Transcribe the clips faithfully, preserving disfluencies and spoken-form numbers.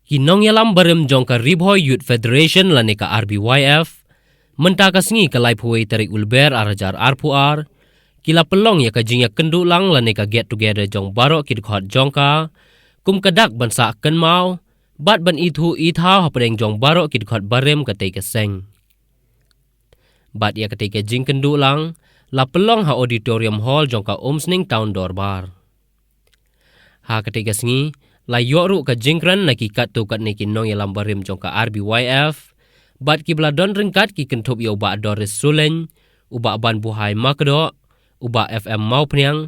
Ki nongïalam barim jong ka Ri Bhoi Youth Federation lane ka R B Y F, mynta ka sngi ka laiphew wei tarik u Lber ar hajar arphew ar, ki la pynlong ïa ka jingïakynduh lang lane ka get together jong baroh ki dkhot jong ka, kum ka dak ban sah kynmaw bad ban ithuh ithaw hapdeng jong baroh ki dkhot barim katei ka seng. Bad ïa katei ka jingkynduh lang la pynlong ha Auditorium Hall jong ka Umsning Town Dorbar. Ha katei ka sngi la ïoh ruh ka jingkren na ki katto katne ki nongïalam barim jong ka R B Y F, bad kiba la don ryngkat ki kynthup ïa u Bah Doris Sulein, u Bah Banbuhai Makdoh, u Bah F M Mawphniang,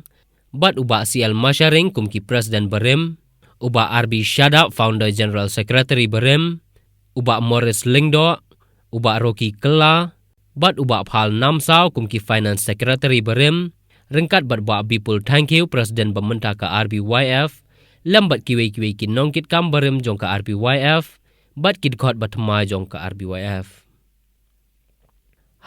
bad u Bah C L Masharing kum ki President barim, u Bah R B Shadap, Founder General Secretary barim, u Bah Morris Lyngdoh, u Bah Rocky Kylla, bad u Bah Phal Namsaw kum ki Finance Secretary barim, ryngkat bad Bah Bipul Thangkhiew, President ba mynta ka R B Y F, lem bad kiwei kiwei ki nongkitkam barim jong ka R B Y F, bad ki dkhot ba thymmai jong ka R B Y F.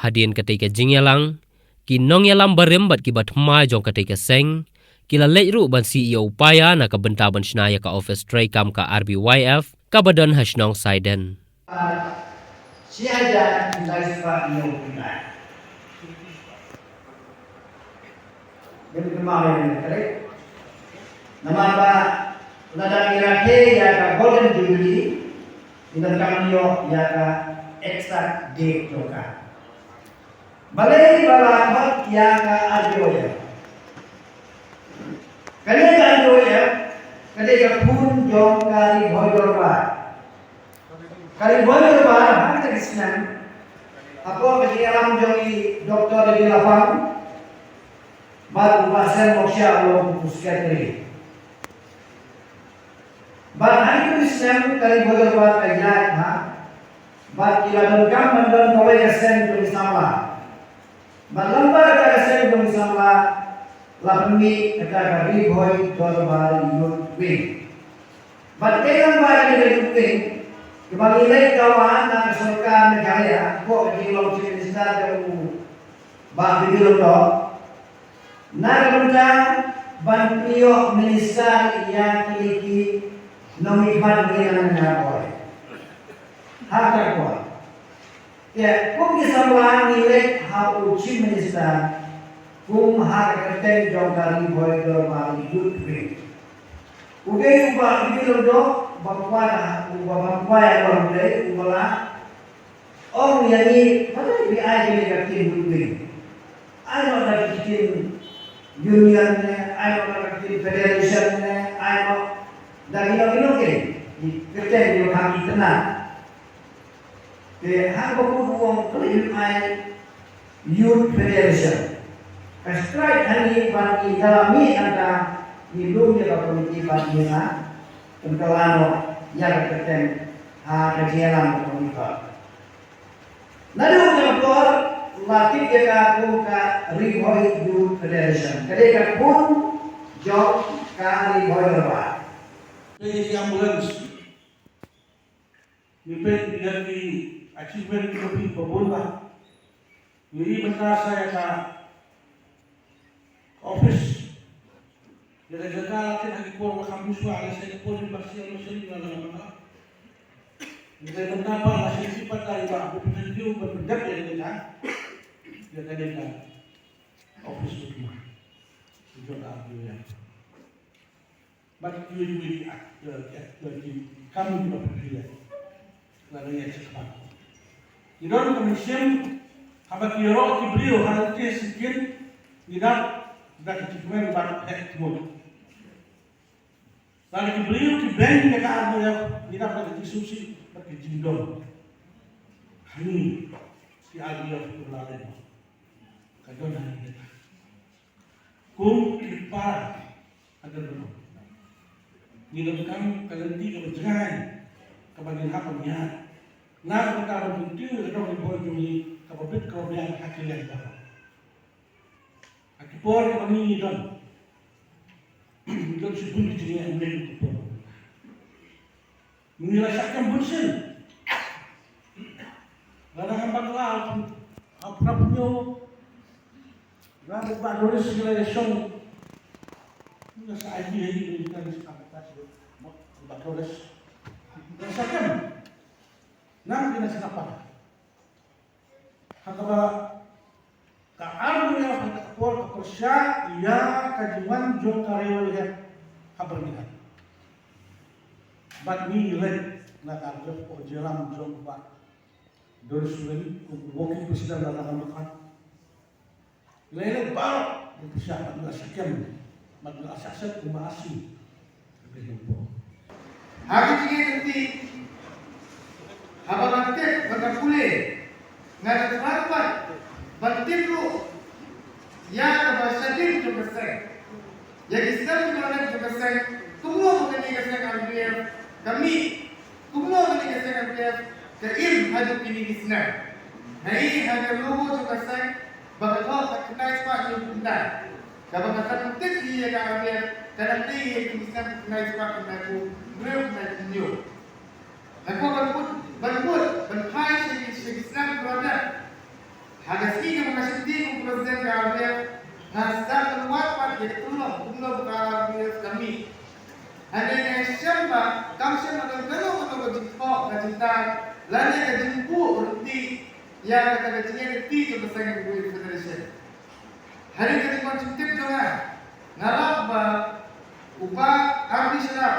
Hadien katei ka jingïalang, ki nongïalam barim bad kiba thymmai jong katei ka seng ki la leit ruh ban siew paia na ka bynta ban shna ïa ka office treikam ka R B Y F kaba don ha shnong Saiden. Shi hajar lai spah hynñiew phew lai. Ngim kynmaw ïa kane, correct? Namar ba lada ngi rakhe ïa ka Golden Jubilee, ngi donkam ïoh ïa ka exact date jong ka. Balei ba la khot ïa ka R B Y F? Kane ka R B Y F ka dei ka khun jong ka Ri Bhoi Dorbar. Ka Ri Bhoi Dorbar ha kata ka snem, hapoh ka jingïalam jong i Doktor Ridi Lapang bad u Bah Sen Moksha u long u secretary. Bad ha kata ka snem ka Ri Bhoi Dorbar ka ïaid bha bad ki la donkam ban don kawei ka seng jong ki samla. Bad lyngba kata ka seng jong ki samla la pynmih kata ka Ri Bhoi Dorbar Youth Wing. Bad dei lyngba kata ka Youth Wing kaba ngi leit dawa na ka sorkar Meghalaya, hapoh ka jinglong Chief Minister jong u Bah B B Lyngdoh, na ka bynta ban pynïoh minister ïa kine ki nongmihkhmat ngi na Meghalaya. Ha ka por Te kum ki samla ngi leit ha u Chief Minister kum ha ka kyrteng jong ka Ri Bhoi Dorbar Youth Wing. U dei uba, u dei u dei uba kwah, uba kwah ïa u dei uba la ong ïa ngi, balei phi ai kane ka ktien Youth Wing? Ai noh da ka ktien union ne, ai noh da ka ktien federation ne, ai noh da kino kino ki kyrteng kiba kham itynnad. Te haba u ong khlem ai Youth Federation, ka strike hangne ba ngi da la mih hangta, ngi lum ïa ka komiti ba ngi sa pynkylla noh ïa ka kyrteng ha ka jingïalang ka komiti. Naduh kata ka por la tip ïa ka kum ka Ri Bhoi Youth Federation. Ka dei ka khun jong ka Ri Bhoi Dorbar. Ka dei ka ambulance. Ngi peit ïa ki achievement kiba bun ba ngi ïohi mynta sa ïa ka office. Ïa ka jaka la kit ha ki por ba kham mynshuwa, la sa ïa ka por ba siang mynshuwa la la mynta. Ngi dei mynta pat la shisha pat da ïa ba bu pynthiew ban pyndep ïa ka jaka. Ïa ka dei ka office ba ki ma. Ki jot da ïa. Bad kiwei kiwei ki ak, ki ak, ki ak, ki kam kiba pyrkhat. Lada ïa check back. Ngi don ka mynsiem, haba ki ïaroh ki briew ha lynti shisien, ngi dap da ka jingkmen bad heh jingmut. Lada ki briew ki beiñ ïa ka R B Y F, ngi dap da ka jingsngewsih bad ka jingdom. Hangne ki R B Y F ki la leh. Ka don hangne. Kum ki para hadien ba ngi donkam ka lynti kaba jngai kaba ngin hap ban ïaid. Na ka bynta ban kyntiew ïa ka dong Ri Bhoi jong ngi kaba bit kaba biang ha ki liang baroh. Ha ki por kiba ngi don, ngi don shibun ki jingeh mynne ki por. Ngi la shah kem bunsien. Lada haba la hap hap hap nyo. Lada ba doris ngi la shong. Ngi la sa aji aji ngi la sa aji aji. Ba doris. Sa kem. Nang kina sngap pa. Ha kaba ka ardu ïa ka por ka pyrshah ïa ka jingwan jong ka riewlehek ha Birmingham. Bad ngi leit na ka jong ka jingïalam jong u Bah Doris Wynn, u working president na ka Birmingham. Lei lei baroh ngi pyrshah bad ngi la shah kem bad ngi la shah shet kumba asi. Ha ka jingïaid lynti, haba nga tip bad nga pule, nga la khlad pat ban tip ruh ïa kaba shadien jong ka seng, ïa ki snem ki ba la dep jong ka seng, kumno ba kane ka seng R B F ka mih, kumno kane ka seng R B F ka im haduh kine ki snem. Nga ïohi ha ka logo jong ka seng ba ka thoh ka khyndai spah hynñiewphew khyndai. Kaba nga sa pyntip ïa ka R B F ka dang dei ïa ki snem khyndai spah khyndai phew hynriew khyndai phew hynñiew. Nga kwah ban bud, ban bud, ban phai sha ki, sha ki snem ba la dep. Ha ka sngi kaba nga shim ïing kum president ka R B F, nga sdang ban wad pat ïa ka tynrong kumno ba ka R B F ka mih. Hynrei nga shem ba kam shym la don kano kano ka jingthoh ka jingtang lane ka jingbuh ryntih ïa kata ka jingïaid lynti jong ka seng Ri Bhoi Youth Federation. Hynrei ka jingwan jingtip jong nga, nga lap ba u Bah R D Sharap,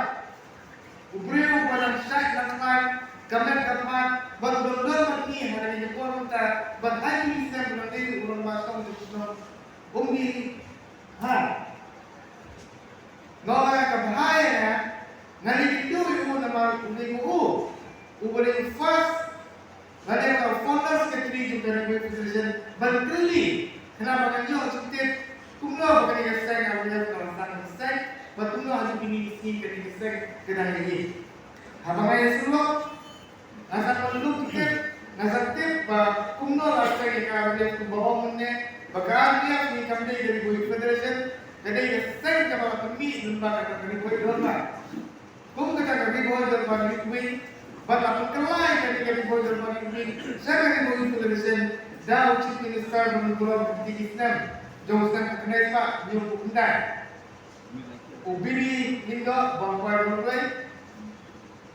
u briew uba nang shait nang khlaiñ, ka met ka phad, bad u don don bad ngi ha kane ka por mynta, bad ha kine ki snem ba la dei u rangbah tong jong ka shnong, um dei ha. Nga ong ka bha ïa nga, nga leit ïakynduh ïa u namar u dei ma u uba dei u first, nga dei u founder secretary jong ka Ri Bhoi Federation ban kylli, khnang ba ngan ïoh jingtip kumno ba kane ka seng ka la sdang ban seng bad kumno haduh kine ki sngi kane ka seng ka dang ïaid. Haba nga ïasyllok, nga sa pynlong tip, nga sa tip ba kumno la seng ïa ka R B F kumba ong mynne ba ka R B F ne kam dei ka Ri Bhoi Federation, ka dei ka seng kaba la pynmih lyngba kata ka Ri Bhoi Dorbar. Kum kata ka Ri Bhoi Dorbar Youth Wing, bad la pynkylla ïa kane ka Ri Bhoi Dorbar Youth Wing sha ka Ri Bhoi Youth Federation da u Chief Minister Bah Lodrong ha kitei ki snem jong u snem khyndai spah hynñiewphew khyndai. U Billy Lyngdoh, Bah Poi Ronglei,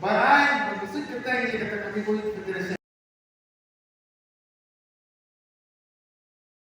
ba ai ba ki suk kyrteng ïa kata ka Ri Bhoi Youth Federation.